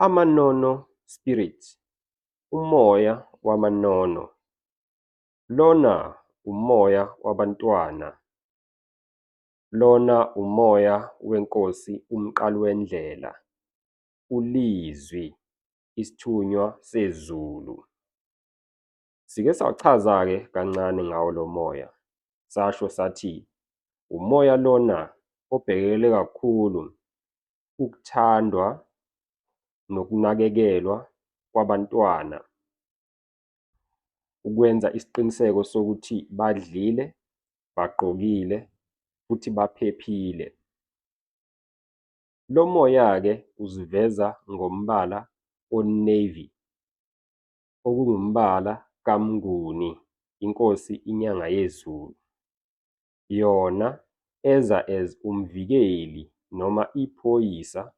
Amanono spirit, umoya wamanono, lona umoya wabantwana, lona umoya weNkosi uMqaliwendlela, uLizwi, isithunywa sezulu. Sike sachaza-ke kancane ngawo lo moya, sasho sathi umoya lona obhekelele kakhulu ukuthandwa nokunakekelwa kwabantwana, ukwenza isiqiniseko sokuthi badlile, bagqokile, futhi baphephile. Lo moya-ke uziveza ngombala o-navy, okungumbala kaMnguni, inkosi iNyangayezulu, yona eza as umvikeli noma iphoyisa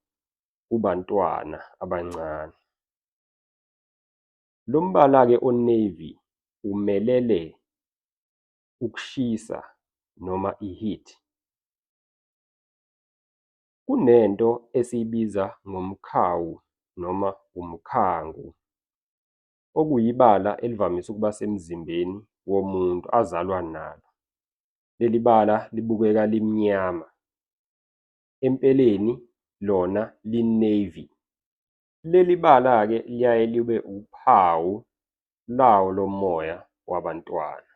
kubantwana abancane. Lo mbala-ke o-navy umelele ukushisa noma i-heat. Kunento esiyibiza ngomkhawu noma umkhangu, okuyibala elivamise ukuba semzimbeni womuntu azalwa nalo. Leli bala libukeka limnyama, empeleni lona li-navy. Leli bala-ke liyaye libe uphawu lawo lo moya wabantwana.